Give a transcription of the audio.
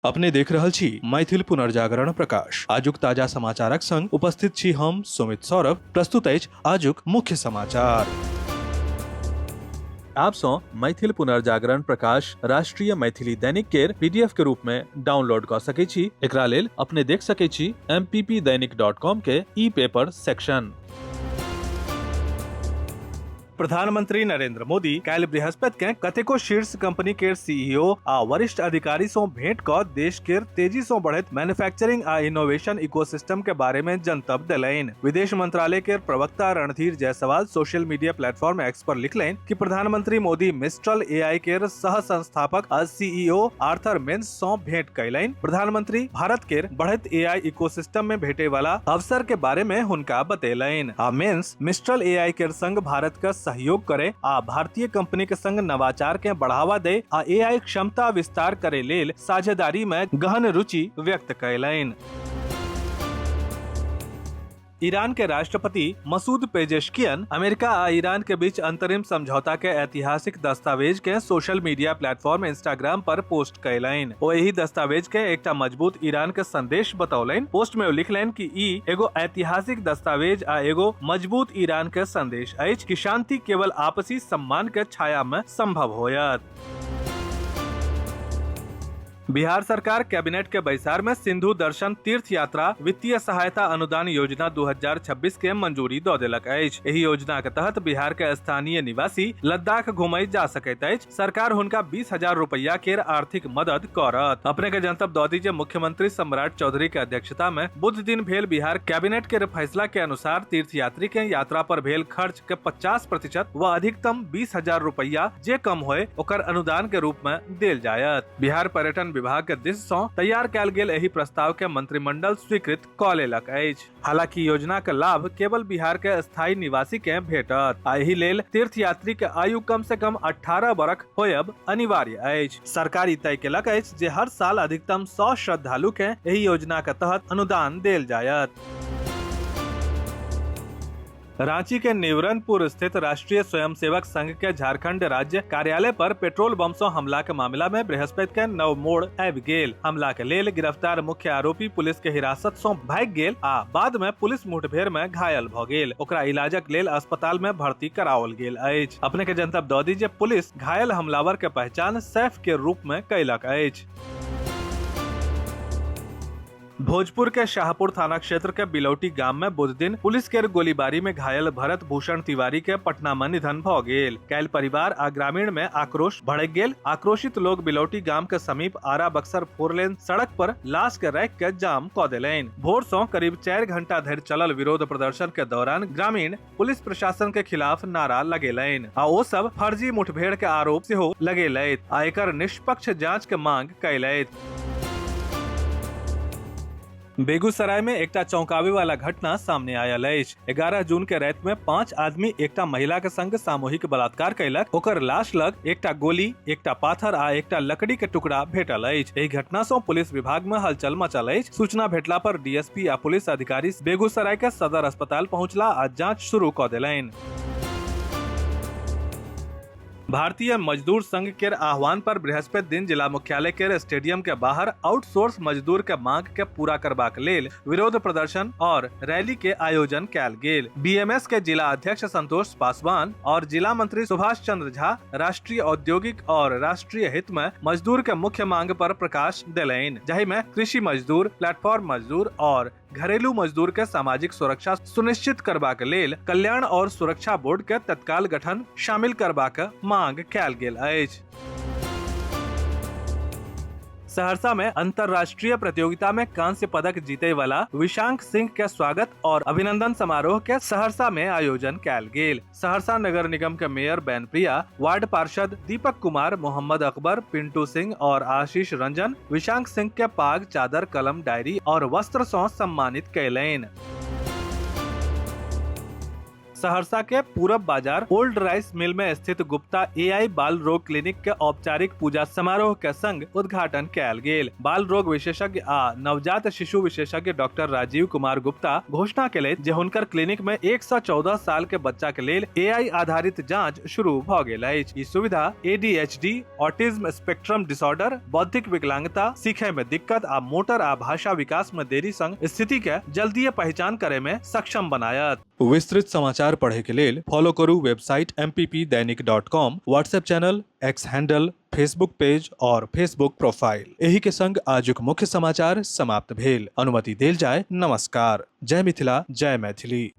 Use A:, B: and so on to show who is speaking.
A: अपने देख रहल छी मैथिल पुनर्जागरण प्रकाश। आजुक ताजा समाचारक संग उपस्थित छी हम सुमित सौरभ। प्रस्तुत अछि आजुक मुख्य समाचार। आप सँ मैथिल पुनर्जागरण प्रकाश राष्ट्रीय मैथिली दैनिक केर पीडीएफ के रूप में डाउनलोड कऽ सकै छी। एकरा लेल अपने देख सकै छी mppdainik.com के ई पेपर सेक्शन। प्रधानमंत्री नरेंद्र मोदी काल्हि बृहस्पति के कतेको शीर्ष कंपनी के सीईओ आ वरिष्ठ अधिकारी सं भेंट क देश के तेजी सं बढ़ैत मैन्युफैक्चरिंग आ इनोवेशन इकोसिस्टम के बारे में जनतब देलनि। विदेश मंत्रालय के प्रवक्ता Randhir Jaiswal social media platform X पर लिखलनि कि प्रधानमंत्री मोदी मिस्ट्रल एआई के सह संस्थापक आ सीईओ आर्थर मेन्स सं भेंट कयलनि। प्रधानमंत्री भारत के बढ़ैत एआई इकोसिस्टम में भेटे वाला अवसर के बारे में हुनका बतेलनि आ मेन्स मिस्ट्रल एआई के संग भारत का सहयोग करे आ भारतीय कंपनी के संग नवाचार के बढ़ावा दे आ एआई क्षमता विस्तार करे लेल साझेदारी में गहन रुचि व्यक्त कयलनि। ईरान के राष्ट्रपति मसूद पेजेशकियन अमेरिका आ ईरान के बीच अंतरिम समझौता के ऐतिहासिक दस्तावेज के सोशल मीडिया प्लेटफॉर्म इंस्टाग्राम पर पोस्ट कयलनि। ओ एहि दस्तावेज के एकटा मजबूत ईरान के संदेश बतौलनि। पोस्ट में ओ लिखलनि कि ई एगो ऐतिहासिक दस्तावेज आ एगो मजबूत ईरान के संदेश अछि कि शांति केवल आपसी सम्मान के छाया में संभव होयत। बिहार सरकार कैबिनेट के बैसार में सिंधु दर्शन तीर्थ यात्रा वित्तीय सहायता अनुदान योजना 2026 के मंजूरी दऽ देलक अछि। एहि योजना के तहत बिहार के स्थानीय निवासी लद्दाख घुमय जा सकैत अछि। सरकार हुनका 20,000 रुपया केर आर्थिक मदद करत। अपने के जनतब दऽ दी जे मुख्यमंत्री सम्राट चौधरी के अध्यक्षता में बुध दिन भेल बिहार कैबिनेट के फैसला के अनुसार तीर्थयात्री के यात्रा पर भेल खर्च के 50% व अधिकतम 20,000 रुपया जे कम होय ओकर अनुदान के रूप में देल जायत। बिहार पर्यटन विभाग के दिस सँ तैयार कयल गेल एहि प्रस्ताव के मंत्रिमंडल स्वीकृत कऽ लेलक अछि। हालांकि योजना के लाभ केवल बिहार के स्थायी निवासी के भेटत आ एहि लेल तीर्थयात्री के आयु कम से कम 18 बरख होयब अनिवार्य अछि। सरकार ई तय केलक अछि जे हर साल अधिकतम 100 श्रद्धालु के एहि योजना के तहत अनुदान देल जायत। रांची के निवरनपुर स्थित राष्ट्रीय स्वयंसेवक संघ के झारखंड राज्य कार्यालय पर पेट्रोल बम से हमला के मामला में बृहस्पति के नव मोड़ आबि गेल। हमला के लेल गिरफ्तार मुख्य आरोपी पुलिस के हिरासत से भागि गेल आ बाद में पुलिस मुठभेड़ में घायल भ गेल। ओकरा इलाजक लेल अस्पताल में भर्ती कराओल गेल अछि। अपने के जनतब दऽ दी जे पुलिस घायल हमलावर के पहचान सैफ के रूप में कयलक अछि। भोजपुर के शाहपुर थाना क्षेत्र के बिलौटी गाम में बुध दिन पुलिस के गोलीबारी में घायल भरत भूषण तिवारी के पटना में निधन भ गेल। काल्हि परिवार आ ग्रामीण में आक्रोश भड़क गेल। आक्रोशित लोग बिलौटी गाम के समीप आरा बक्सर फोर लेन सड़क पर लाश के राखि के जाम क देलनि। भोर सँ करीब 4 घंटा धरि चलल विरोध प्रदर्शन के दौरान ग्रामीण पुलिस प्रशासन के खिलाफ नारा लगेलनि आ ओ सब फर्जी मुठभेड़ के आरोप सेहो लगेलथि आ एकर निष्पक्ष जांच के मांग कयलथि। बेगूसराय में एकटा चौंकावे वाला घटना सामने आयल अछि। 11 जून के राति में 5 आदमी एकटा महिला के संग सामूहिक बलात्कार कयलक। ओकर लाश लग एकटा गोली, एकटा पाथर आ एकटा लकड़ी के टुकड़ा भेटल अछि। एहि घटना सँ पुलिस विभाग में हलचल मचल अछि। सूचना भेटला पर डीएसपी आ पुलिस अधिकारी बेगूसराय के सदर अस्पताल पहुंचला आ जांच शुरू क देलनि। भारतीय मजदूर संघ के आह्वान पर बृहस्पति दिन जिला मुख्यालय के स्टेडियम के बाहर आउटसोर्स मजदूर के मांग के पूरा करबाक लेल विरोध प्रदर्शन और रैली के आयोजन कयल गेल। बीएमएस के जिला अध्यक्ष संतोष पासवान और जिला मंत्री सुभाष चंद्र झा राष्ट्रीय औद्योगिक और राष्ट्रीय हित में मजदूर के मुख्य मांग पर प्रकाश देलनि, जाहि में कृषि मजदूर, प्लेटफॉर्म मजदूर और घरेलू मजदूर के सामाजिक सुरक्षा सुनिश्चित करबाक लेल कल्याण और सुरक्षा बोर्ड के तत्काल गठन शामिल करबाक मांग कयल गेल अछि। सहरसा में अंतर्राष्ट्रीय प्रतियोगिता में कांस्य पदक जीते वाला विशांक सिंह के स्वागत और अभिनंदन समारोह के सहरसा में आयोजन कयल गेल। सहरसा नगर निगम के मेयर बैन प्रिया, वार्ड पार्षद दीपक कुमार, मोहम्मद अकबर, पिंटू सिंह और आशीष रंजन विशांक सिंह के पाग, चादर, कलम, डायरी और वस्त्र से सम्मानित कयलनि। सहरसा के पूरब बाजार ओल्ड राइस मिल में स्थित गुप्ता एआई बाल रोग क्लिनिक के औपचारिक पूजा समारोह के संग उद्घाटन कयल गेल। बाल रोग विशेषज्ञ आ नवजात शिशु विशेषज्ञ डॉक्टर राजीव कुमार गुप्ता घोषणा केलथि जे हुनकर क्लिनिक में 1 14 साल के बच्चा के लेल एआई आधारित जांच शुरू भ गेल अछि। ई सुविधा एडीएचडी, ऑटिज्म स्पेक्ट्रम डिसऑर्डर, बौद्धिक विकलांगता, सीखे में दिक्कत आ मोटर आ भाषा विकास में देरी संग स्थिति के जल्दीए पहचान करे में सक्षम बनायत। विस्तृत समाचार पढ़े के लेल फॉलो करू website mppdainik.com, WhatsApp channel, X handle, Facebook page और फेसबुक प्रोफाइल। एही के संग आजुक मुख्य समाचार समाप्त भेल। अनुमति देल जाय। नमस्कार। जय मिथिला, जय मैथिली।